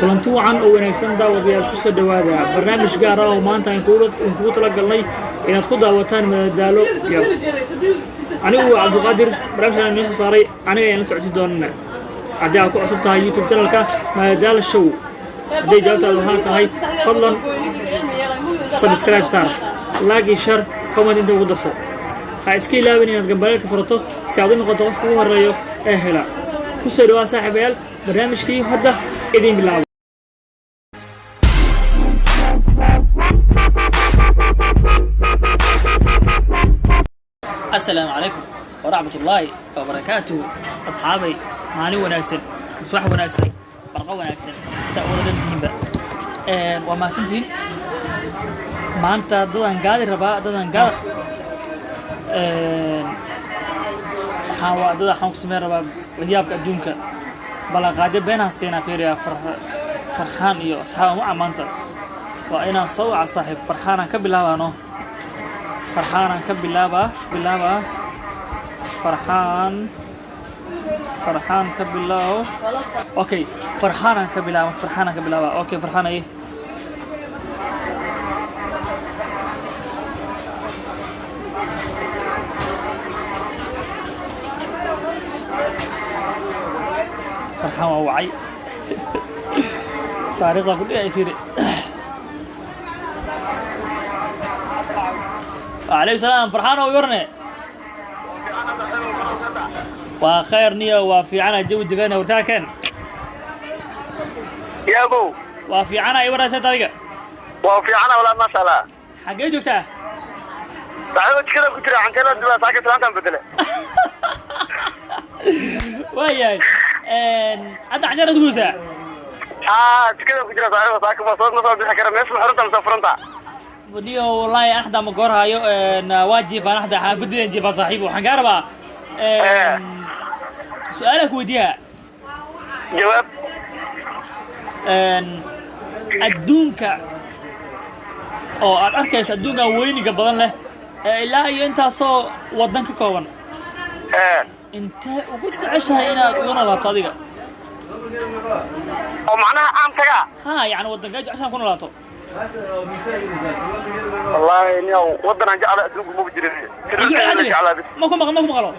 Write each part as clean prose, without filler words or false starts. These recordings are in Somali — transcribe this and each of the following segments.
Kulanti wacan oo wanaagsan, daawadayaal. Kusoo dhowaada barnaamij gaar ah oo maanta aan kugu talagalnay inaad ku daawataan madadaalo yar. Anigu waa Cabdiqaadir, barnaamijkan inoo soo saaray aniga ayaan la socodsi doonana. Haddii aad ku cusub tahay YouTube channelka Madadaalo Show, hadday jawaabtaadu haa tahay, fadlan subscribe saar, like iyo share, comment inta ugu darso. Ha iska ilaawin inaad gambaleelka furato si aad u noqoto qofka ugu horeeyo ee hela. Ku soo dhawaa, saaxiibayaal, barnaamijkii hadda idin bilaabo. Asalaamu calaykum waraxmat ullaahi wabarakaatuhu. Asxaabay, maalin wanaagsan, subax wanaagsan, barqo wanaagsan, saa wada dhantihiinba waa mahadsantihiin. Maanta dadaan gaadi rabaa, dadaan gaada waxaan waa dad waxaan ku sameyn rabaa layaabka adduunka, ballanqaadyo beenaan siinaa. Fiiriyaa, Farxaan iyo asxaaba waca. Maanta waa inaan soo waca saaxiib Farxaanaan ka bilaabaano, Farxaanaan ka bilaabaa. Farxaan, Farxaan ka bilaabo. Okay, Farxaanaan ka bilaaba, Farxaanaan ka bilaaba. Okay, Farxaan aye. Farxaan waa wacay, taariikhdaa ku dhigay, fiiri. Wacalaykum salaam, Farxaan oo warne. Waa khayr niyo, waa fiicana, jawi degan. Warkaa keen. Yaabow. Waa fiicana, i waraysa adiga? Waa fiicana walaal, maasha Allah. Xaggee joogtaa? Saaxiibo, jikada ku jira, canjeelada dibaa, saaka salaantaan bedele. Waayahay, hadda canjeerad guysaa? Aa, jikada ku jira saaxiibo, saaka ma soo ma soo bixi kara. Meesha ma xiranta mise furanta? Niyo, wallaahi an xataa ma goorhayo, waa jiifaan xataa, xaafaddeedan jiifaa. Saaxiib, waxaan kaa rabaa su-aalaha ku weydiiyaa. Jawaab. Adduunka oo aad arkaysa, adduunkan weyniga badan leh ee ilaa iyo intaasoo waddan ka kooban, intee ugu jeceshahay inaad uga noolaato adiga? Oo macnaha aan tagaa? Ha, yacni waddankee jeceshahan ku noolaato? Wallaahi niyow, waddan aan jeclaa adduunku maba jirin. Sariirtayda la jeclaa bis. Ma ku maqal, ma ku maqlo.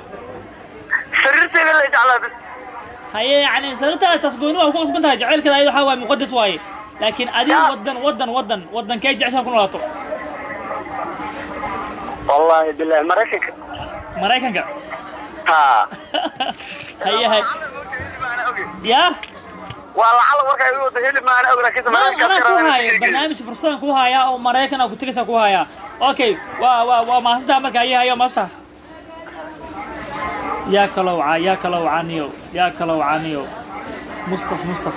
Sariirtayda la jeclaa bis. Haye, yacni sariirtaada taas gooni waa ku qasban tahay, jacaylkeeda ayada waxaa waaye muqadas waaye, laakiin adiga waddan waddan waddan waddankee jeceshahan ku noolaato? Wallaahi billahi, Maraykanka. Maraykanka? Ha. Haye hay yaa. Waa lacala warka igu wada heli maana og, laakiin Maraykanka anaa ku haaya barnaamij, fursadan ku hayaa oo Maraykan aa ku tegaysa ku hayaa. Okay, waa mahadsantaha marka. Haye haye, waa mahadsantaha. Yaa kaloo wacaa, yaa kaloo wacaa niyo, yaa kaloo wacaa niyo. Mustaf, Mustaf.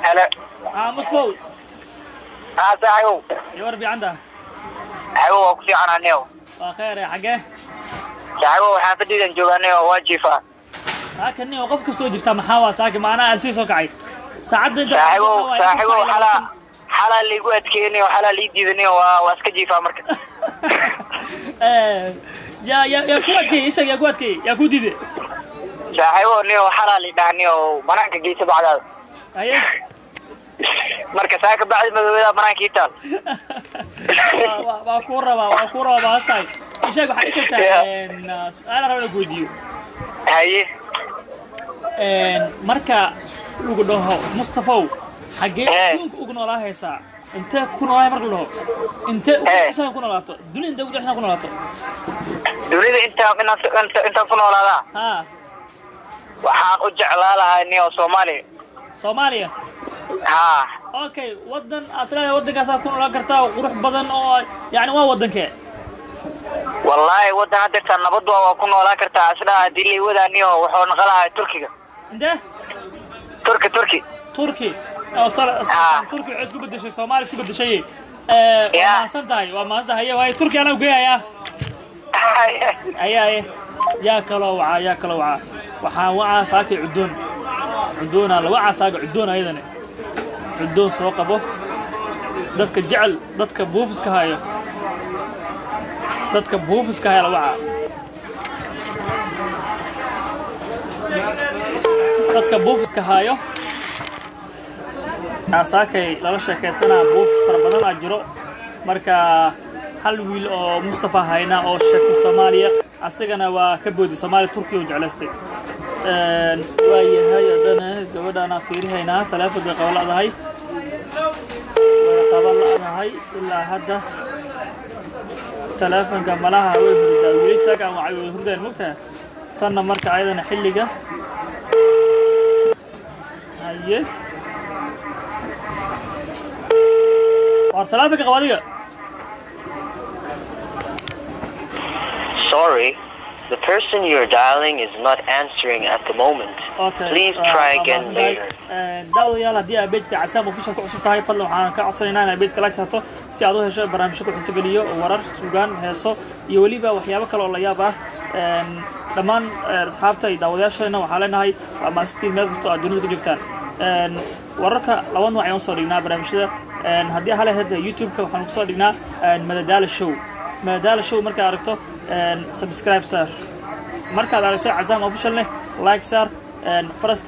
Halo. Ah, Mustafow. Haa saaxiibow. Iyo war fiican taha? Saaxiibow, waa ku fiicanaa niyow. Waa khayr, xaggee? Saaxiibow, xaafadaydan joogaa niyow, waa jiifaa. Saaka niyo qof kastoo jirtaa, maxaa waa saaka maanaa aad sii soo kacay saacadda inta? Saaxiibow, saaxiibow, xalaa xalaa laygu adkeeyniyo, xalaa lii diidaniyo, waa iska jiifaa marka. Yaa ku adkeeyey? Isheeg, yaa ku adkeeyey, yaa ku diiday? Saaxiibow niyo, xalaa lii dhaha niyo, banaanka geysa bacdaada. Haye. Marka saaka bacdi madoobada banaanka ii taal. Waa kuu rabaa, waa kuu rabaa baastahay. Isheeg, waxaa isheegtaa su-aal raba inaan ku weydiiyo. Haye. Marka lagu dhaho Mustafow, xaggee adduunka ugu noolaa haysaa, intee ku noolaa marka la dhaho, intee ugu jeceshahay ku noolaato dunida, intee ugu jeceshahay ku noolaato? Dunida intaan intaan ku noolaadaa? Ha. Waxaan u jeclaa lahaa niyo Soomaaliya. Soomaaliya? Haa. Okay, waddan aad leedahay waddankaasaa ku noolaan kartaa oo qurux badan oo yacni waa waddankee? Wallaahi waddan haddeertaa nabad waa ku noolaan kartaa isdhaha haddii lay wadaa niyo, wuxuu noqon lahaa Turkiga. Intee? Turki, Turki. Turki? Turki waxay isku bedeshay Soomaaliya isku bedeshay. Waa mahadsan tahay, waa mahadsan tahay. Haye, waaye Turki anaa geeyayaa. Haye haye, yaa kaloo wacaa, yaa kaloo wacaa? Waxaan wacaa saakay Cudoon, Cudoonaa la wacaa saaka, Cudoon ayadane. Cudoon soo qabo. Dadka jecel, dadka buufiska hayo, dadka buufiska haya la wacaa, dadka buufiska hayo aasaakay lala sheekaysanaa. Buufis fara badan aa jiro. Marka hal wiil oo Mustafa hayna oo sheegtay Soomaaliya, asagana waa ka boodi Soomaaliya, Turkiya u jeclaystay. Waa yahay. Haddana gabadhaanaa fiirihaynaa, taleefonka qaba la'dahay, way qaba la'dahay ilaa hadda taleefonka. Malaha way hurdaa. Wili saakaan wacay, way hurdeen, mogtaha tanna. Marka ayadana xilliga haye. War taleefonka qaba adiga. Sorry, the person you're dialing is not answering at the moment. Okay. Please try again later. Daawadayaal, haddii aad page-ka Casaam Official ku cusub tahay, fadlan waxaan ka codsanaynaa inaad page-ka like saarto si aad u hesho barnaamijyo ku xiso geliyo, warar, sugaan, heeso iyo weliba waxyaabo kale oo la yaab ah. Dhammaan asxaabta iyo daawadayaasheena waxaa leenahay waa mahadsantiin meel kastoo aad dunida ka joogtaan. Wararka laba nooc ayaan usoo dhignaa barnaamijyada. Haddii hal ahayd YouTube-ka waxaan kusoo dhignaa Madadaala Show. Madadaala Show markaad aragto, subscribe saar. Markaad aragto Casaam Official leh, like saar. First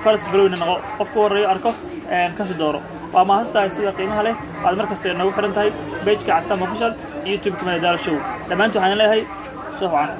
first balowna noqo qofka horeeyo arko, kasi dooro. Waa mahadsantahay sida qiimaha leh aad mar kasta noogu xiran tahay page-ka Casaam Official, YouTube-ka Madadaala Show. Dhammaantii waxaan leeyahay subax wacan.